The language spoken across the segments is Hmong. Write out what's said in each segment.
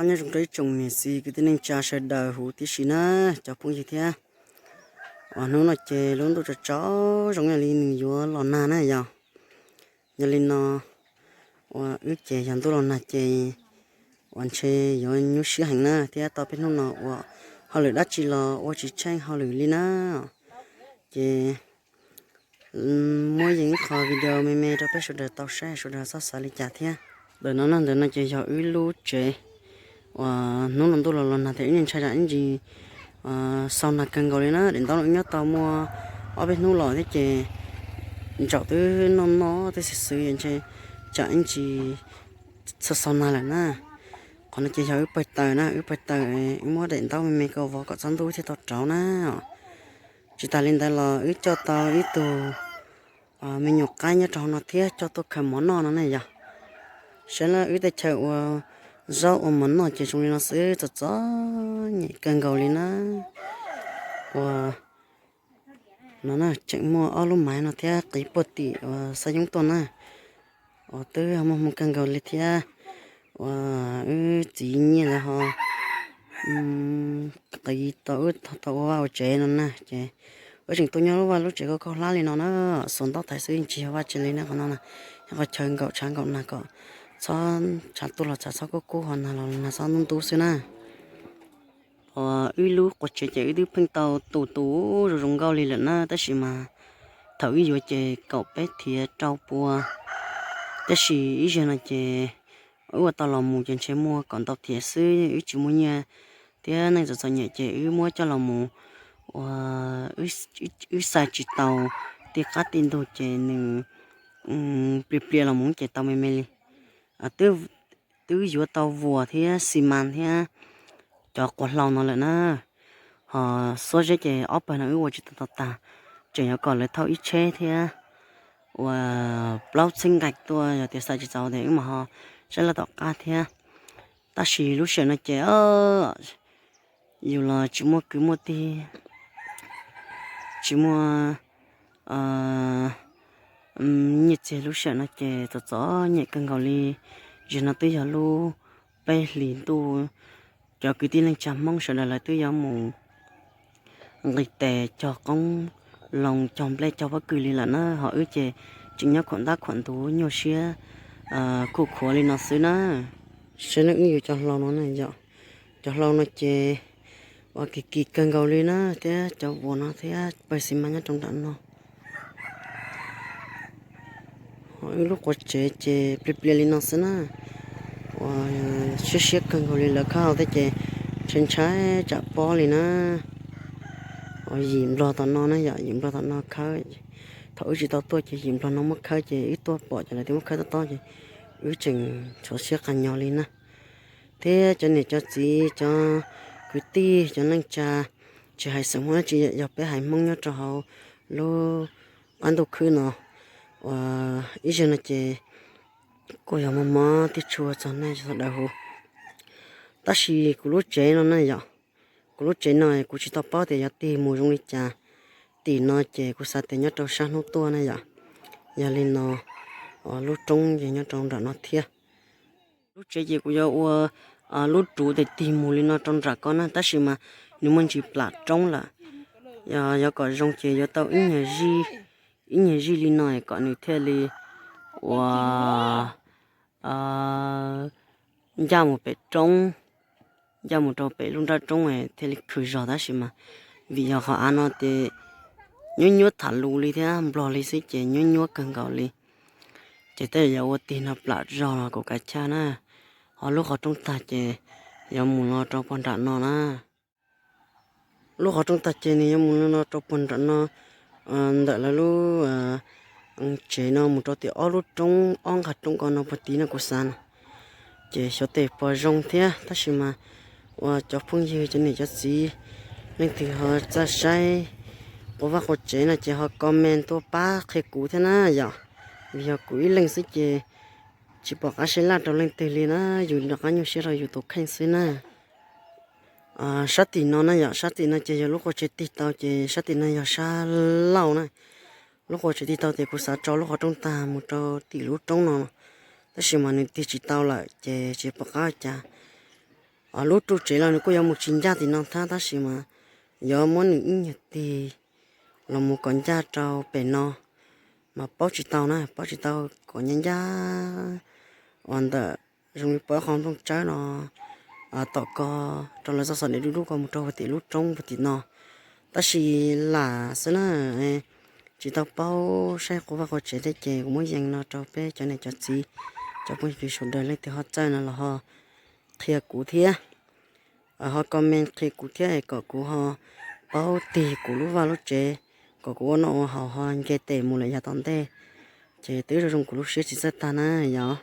Nyob zoo rau ib tsoom niam txiv kwv tij neej tsa sawv daws huv tib si na, cov phooj ywg thiab. Uas hnub no ces lub ntuj tsaus tsaus zoo ib yam li nws yuav los nag na yog. Yog li no uas wb ces yog ntuj los nag ces uas ntshe yuav nyuaj siab heev na thiab tau peb hnub no uas hauj lwm dab tsi los ua tsis tsheej hauj lwm li na. Ces muab yeej ib qho video me me rau peb sawv daws tau saib sawv daws txhob xav li cas thiab. Ntawm no no ntawm no ces yog wb lub tsev uas hnub no ntuj los los nag thiab ib niag ntshai tsam ib ntsis xaus nag kawg nkaus li na. Daim ntaub no wb nyob tau muaj ob peb hnub los thiab ces ntsaum twb noj noj twb xwb xwb ntshe tsam ib ntsis txog xaus nag lawm na. Qhov no ces yog wb pawg taws na, wb pawg taws wb muab daim ntaub me me ko vov kom txhob ntub thiaj tau rauv na. Tsis tas li ntawd los wb coj tau ib tug me nyuam qaib nyob rau hauv no thiab coj tuaj khaws mov noj no ne yog. Saib na wb tej chaw ua zaub ua mov noj ces zoo li no xwb txom txom nyem kawg nkaus li na. Uas no na tseem muaj ob lub maiv no thiab qiv puag tim uas xab yoob tuaj na. Uas twb muaj hmoo kawg nkaus li thiab. Uas wb txiv nyiaj lawv ho qiv tau wb tau ua vaj ua tsev no na ces wb tseem tuaj nyob lub vaj lub tsev koj khaub hlab li no na. Xuas ntaub thaiv xwb tsis yog vaj tsev li na qhov no na. Yog qhov chaw nkaum tshav nkaum nag kom txhob tshav tuaj los tshav txhob kub kub ho nag los nag txhob ntub ntub xwb na. Uas wb lub quas tsev ces wb twb pheej tau tu tu zoo zoo nkauj li lawm na tab sis mas thaum wb yuav ces kaum peb thiav rau pua. Tab sis ib zaug no ces wb ua tau los mus ces ntshe muaj kaum ntau thiav xwb wb tsis muaj nyiaj thiab neej txom txom nyem ces wb muab coj los mus uas wb xav tsis tau ti qab ti ntug ces nws plias plias los mus ces tau me me li. Twb yuav tau vuas thiab xi mas thiab cov quas hlau no lawm na. Ho xuab zeb ces ob pawg no wb ua tsis tau tau tag, tseem yuav kom lawv thauj ib tsheb thiab uas plaub txheeb nqaij tuaj yog tias xav tsis txaus ces wb mam ho saib laj tom qab thiab. Tab sis lub sij hawm no ces yus los tsis muaj kwv muaj tij, tsis muaj nyiaj txiag lub sij hawm no ces txom txom nyem kawg nkaus li. Zaum no twb yog lub peb hlis ntuj, cov kwv tij neej tsa Hmoob sawv daws lawv twb yuav mus nqis tes cog qoob loo cog nplej cog pob kws li lawm na, ho wb ces tseem nyob khuam ntab khuam ntuv nyuaj siab khuj khuav li no xwb na. Saib na wb yuav cov hlau no na yom, cov hlau no ces uas kim kim kawg nkaus li na, thiab cov vuas no thiab pawg xi mas nyob rau nram no. Ho wb lub quas tsev ces plias plias li no xwb na, uas siab siab kawg nkaus li lawv khawb hau thiab ces ntshai ntshai tsam pob li na. Uas yim nplog tom no na yom, yim nplog tom no khawb. Thaum wb tsis tau tuaj ces yim nplog no muab khawb ces wb tuaj pom ces lawv twb muab khawb tob tob ces wb tseem tshuav siab qas nyos li na. Thiab cov niam cov txiv cov kwv tij cov neej tsa, tsis hais xeem Hmoob dab tsi yog peb haiv Hmoob nyob rau hauv lub qab ntuj khwb no, uas ib zaug no ces kuj yog mob mob thiab tshua txog nej sawv daws hu. Tab sis kuv lub tsev no na yom, kuv lub tsev no kuv tsis tau paub tias yuav tig mus zoo li cas. Tim no ces kuv xav tias nyob rau sab hnub tuaj na yom. Yog li no, lub roob ces nyob rau nram no thiab. Lub tsev ces kuv yuav ua lub ruv tes tig mus li no rau nram ko na, tab sis mas nws muaj ntsis plam roob lawm. Yog yuav kom zoo ces yuav tau ib nyuag zij li no kom nws thiaj li uas ncaj mus pem roob, ncaj mus rau pem lub nrab roob thiaj li khw zog, tab sis mas vim yog qhov av no ces nyuab nyuab tham lus li thiab nplog li xwb ces nyuab nyuab kawg nkaus li. Ces tej zaum yuav ua tig no plam zog los kuv kav chaj na. Ho lub qhov rooj tag ces yuav mus no rau puag nram no na. Lub qhov rooj tag ces nws yuav mus no rau puag nram no, ntawm lawv lub tsev no mus rau tim ob lub roob ob nqag roob ko no puag tid no kuv xav na. Ces xyov tes puas zoo thiab, tab sis mas uas cov phooj ywg cov niam cov txiv leej twg ho txawj saib quas vaj quas tsev no ces ho comment tuaj pab qhia kuv thiab na yom. Vim yog kuv ib leeg xwb ces tsis pom qab saib laj rau leej twg li na, yus rov qab nyuaj siab rau yus tus kheej xwb na. Sab tim no na yom, sab tim no ces yog lub quas tsev tig tau ces sab tim no yog sab laug na. Lub quas tsev tig tau ces kuv xav tso lub qhov rooj tag mus rau tim lub roob no, tab sis mas nws tig tsis tau lawm ces tsis pom qab cas. Lub ruj tsev los nws kuj yuav mus tsis ncaj tim no thiab, tab sis mas yuav muab nws ib nyuag tig los mus kom ncaj rau pem no, mas paub tsis tau na, paub tsis tau kom ncaj ncaj uas ntawm zoo li pab qhov nplooj tsawb no tom ko rau lawv txoj xov dev dub dub ko mus rau tim lub roob tim no. Tab sis lam xwb na, tsis tau paub saib quas vaj quas tsev thiab ces kuv muab yees no rau peb cov niam cov txiv, cov phooj ywg sawv daws leej twg ho txawj no los ho qhia kuv thiab, ho comment qhia kuv thiab kom kuv ho paub tig kuv lub vaj lub tsev, kom kuv ua noj ua haus ho nce tes mus lawm yav tom ntej, ces twb zoo zoo kuv lub siab tsis txawj tag na yom.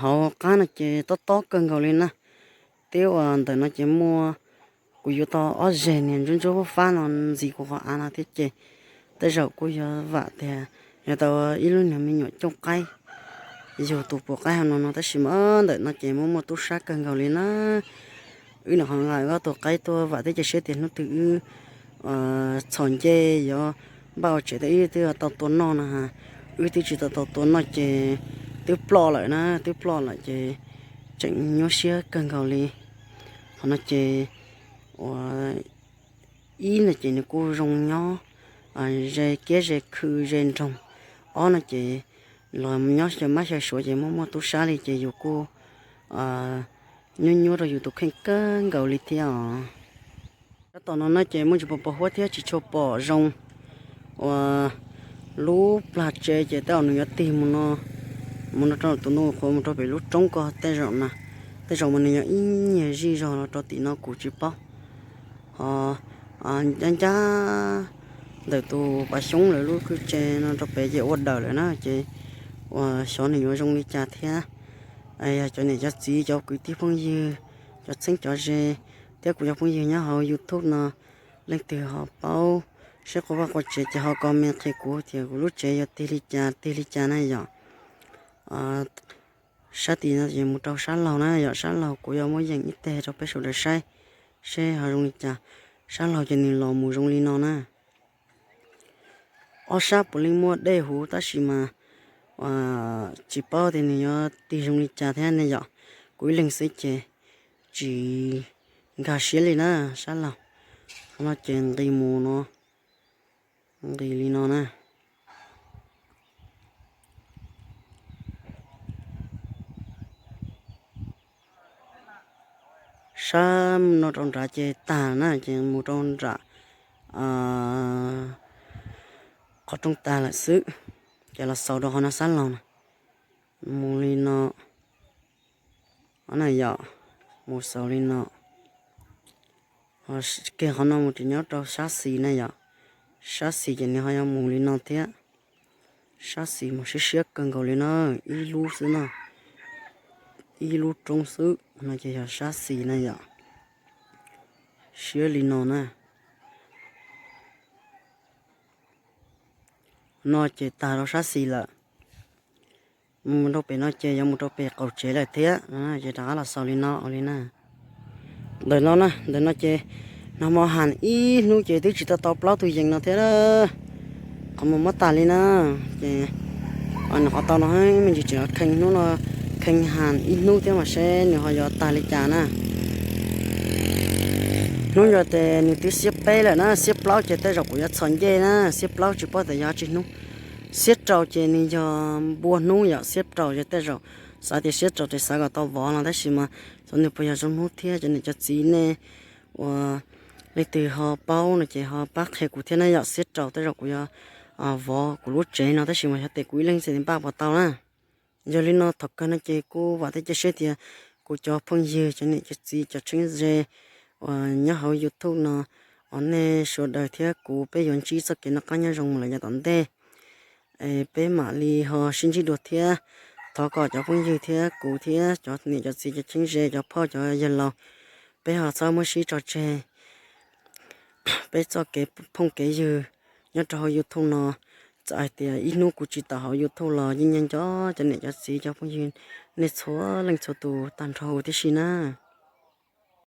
Hauv qab no ces tob tob kawg nkaus li na. Twb uas ntawm no ces muaj, kuv yuav tau ob zeg niag ntsuab ntsuab fab fab no ntxiv kuv qhov av no thiab ces tej zaum kuj yuav vam tias yuav tau ib lub niag me nyuam cooj qaib yug tus puas qaib hauv no no, tab sis mas ntawm no ces muaj muaj tub sab kawg nkaus li na. Wb nyuam qhuav nqa ob tug qaib tuaj vam thiab cia siab tias hnub twg wb txhom ncej yuav npaj ua tsev thiab wb twb tau tua noj no, wb twb tsis tau tau tua noj ces twb ploj lawm na, twb ploj lawm ces tseem nyuaj siab kawg nkaus li. Qhov no ces ua ib no ces nws kuj zoo nyob ze kiab ze khw ze nroog, ob no ces los nyob xyaw mab xyaw suav ces muaj muaj tub sab li ces yus kuj nyuaj nyuaj rau yus tus kheej kawg nkaus li thiab os. Tab tom no na ces muaj ntsis pos pos huab thiab tsis tshua pom zoo uas lub plag tsev ces tej zaum nws yuav tig mus no, mus no rau tus ntoo qhuav mus rau pem lub roob ko tej zaum na, tej zaum mas nws yog ib nyuag zij zog los rau tim no kuv tsis paub. Ho ncaj ncaj ntawm tus pas xyoob lawv lub kwj tse no rau pem ces ua dawm lawm na ces ua xyov nws yuav zoo li cas thiab. Yog cov niam cov txiv cov kwv tij phooj ywg, cov txheeb cov ze thiab kuv cov phooj ywg nyob hauv YouTube no leej twg ho paub saib quas vaj quas tsev ces ho comment qhia kuv tias kuv lub tsev yuav tig li cas tig li cas na yom. Sab tid no ces mus rau sab laug na yom, sab laug kuv yuav muab yees ib teg rau peb sawv daws saib seb ho zoo li cas. Sab laug ces nws los mus zoo li no na. Ob sab puav leej muaj dej huv tab sis mas tsis paub tias nws yuav tig zoo li cas thiab ne yom. Kuv ib leeg xwb ces tsis nkag siab li na sab laug. Qhov no ces nqis mus no, nqis li no na. Sab no rau nrad ces tag na ces mus rau nram qhov rooj tag lawm xwb. Ces los xaus rau qhov no sab laug na, mus li no na yom, mus xaus li no. Kiag qhov no mus tsis nyob rau sab xis na yom, sab xis ces nws ho yuav mus li no thiab. Sab xis mas siab siab kawg nkaus li na, ib lub xwb na, ib lub roob xwb no ces yog sab xis na yom, siab li no na. No ces tag rau sab xis lawm. Mus rau pem no ces yuav mus rau pem qaum tsev lawm thiab, ces rov qab los xaus li no ua li na. Ntawm no na, ntawm no ces nag hmo has ib hnub ces twb tsis tau tau plaub tug yees no thiab. Qhov muag mob tas li na. Ces nws qhov tau no me ntsis tseem khee hnub no, khee has ib hnub thiab mas seb nws ho yuav tag li cas na. Hnub yog tias nws twb xiab peb lawm na, xiab plaub ces tej zaum kuv yuav txhos ncej na, xiab plaub tsis paub tias yog tsis hnub. Xiab rau ces nws yog npua hnub yom, xiab rau ces tej zaum xav tias xiab rau ces xav kom tau vov no tab sis mas xyov nws puas yog zoo hnub thiab. Cov niam cov txiv nej ua leej twg ho paub no ces ho pab qhia kuv thiab na yom. Xiab rau tej zaum kuv yuav vov kuv lub tsev no tab sis mas xyov tes kuv ib leeg xwb npaj puas tau na. Yog li no thaum kawg no ces kuj vam thiab cia siab tias kuv cov phooj ywg, cov niam cov txiv, cov txheeb ze uas nyob hauv YouTube no, uas nej sawv daws thiab kuv peb yuav ntsib txoj kev noj qab nyob zoo mus lawm yav tom ntej. Peb mam li ho sib ntsib dua thiab. Thov kom cov phooj ywg thiab kuv thiab cov niam cov txiv, cov txheeb ze, cov phauj cov yawg laus, peb ho txhob muab sib tso tseg peb txoj kev phooj kev ywg nyob rau hauv YouTube no. Txawm hais tias ib hnub kuv tsis tawm hauv YouTube los yeej nco nco cov niam cov txiv cov phooj ywg nej txhua leej txhua tus tag nrho huv tib si na.